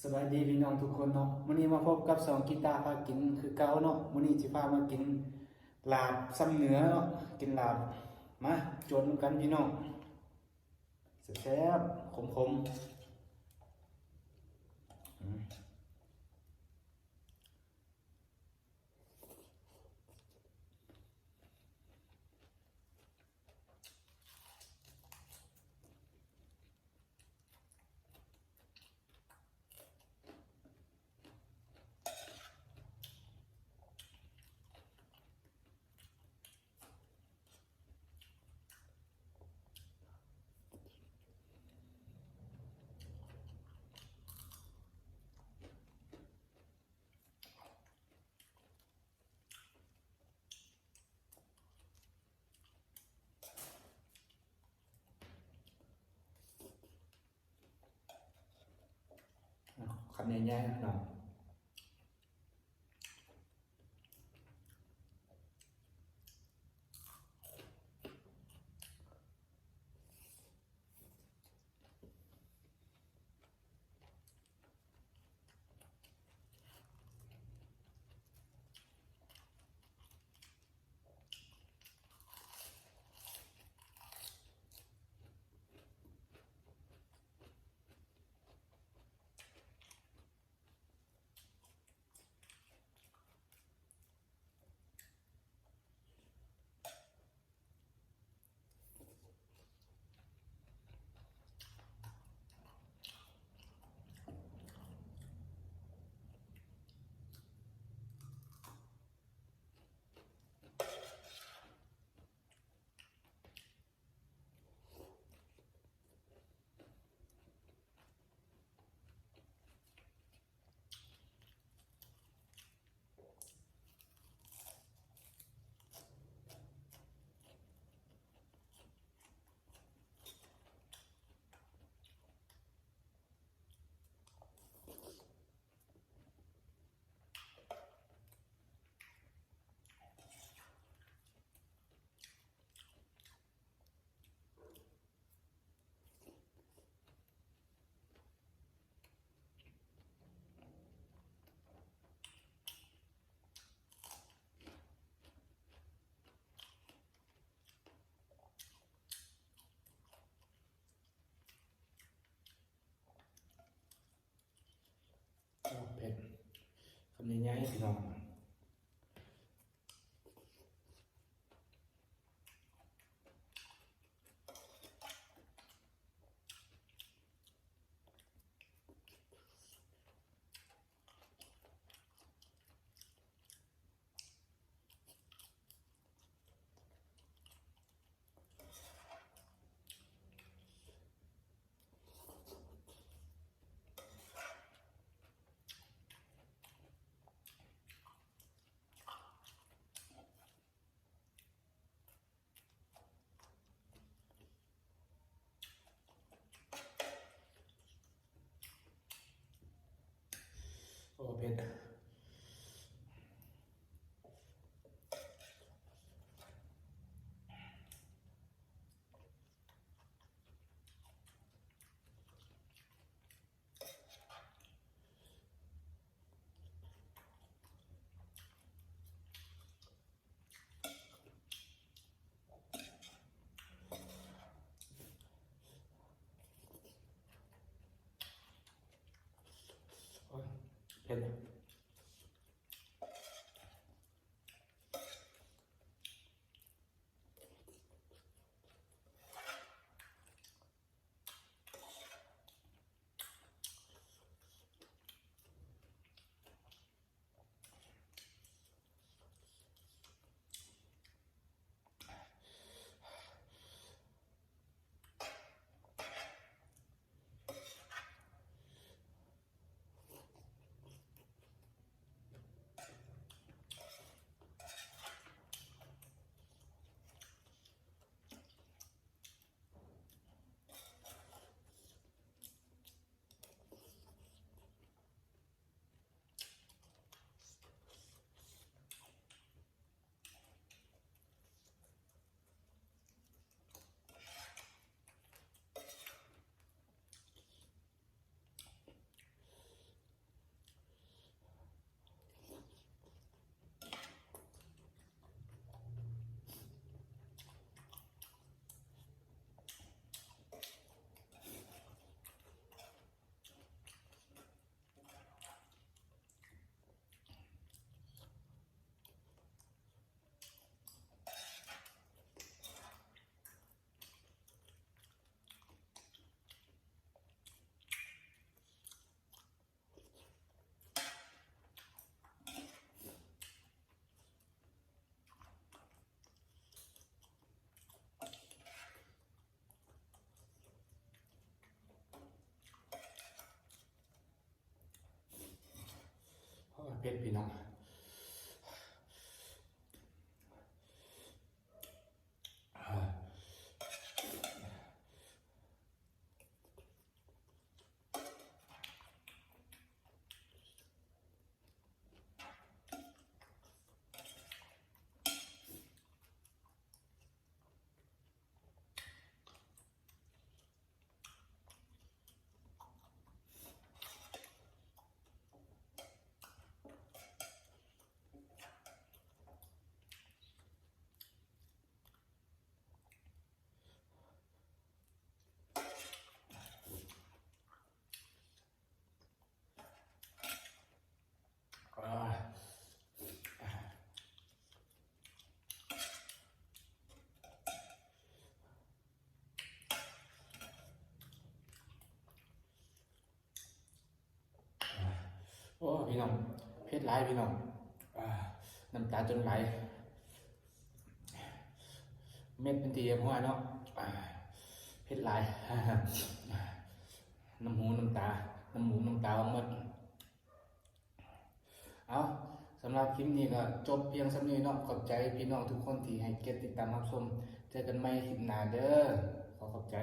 ສະບາຍດີພີ່ນ້ອງທຸກຄົນເນາະ, ມື້ນີ້ມາພົບກັບຊ່ອງກິຕາພາກິນຄືເກົ່າເນາະ. ມື້ນີ້ຊິພາມາກິນລາບຊຳເໜືອເນາະ, ກິນລາບ ມາຈົນນຳກັນພີ່ນ້ອງ. ແຊບໆ ຂົມໆ ອືມ. ຄຳໃຫຍ່ໆ ເນາະ. ໂອ້ ເຜັດ ຄຳໃຫຍ່ໆ ພີ່ນ້ອງ. ໂອ້ ເຜັດ. ໂອ້ຍ ເຜັດ. ໂ ເຜັດພີ່ນ້ອງ. ໂອ້ ພີ່ນ້ອງ ເຜັດຫຼາຍພີ່ນ້ອງ ນ້ຳຕາຈົນໄຫຼ ເມັດເປັນທີ່ຮຽບຮ້ອຍເນາະ ເຜັດຫຼາຍ ນ້ຳຫູນ້ຳຕາ ນ້ຳຫູນ້ຳຕາອອກໝົດ. ເອົາ ສຳລັບຄລິບນີ້ກໍຈົບພຽງສ່ຳນີ້ເນາະ. ຂອບໃຈພີ່ນ້ອງທຸກຄົນທີ່ໃຫ້ກຽດຕິດຕາມຮັບຊົມ. ເຈີກັນໃໝ່ຄລິບໜ້າເດີ້. ຂໍຂອບໃຈ.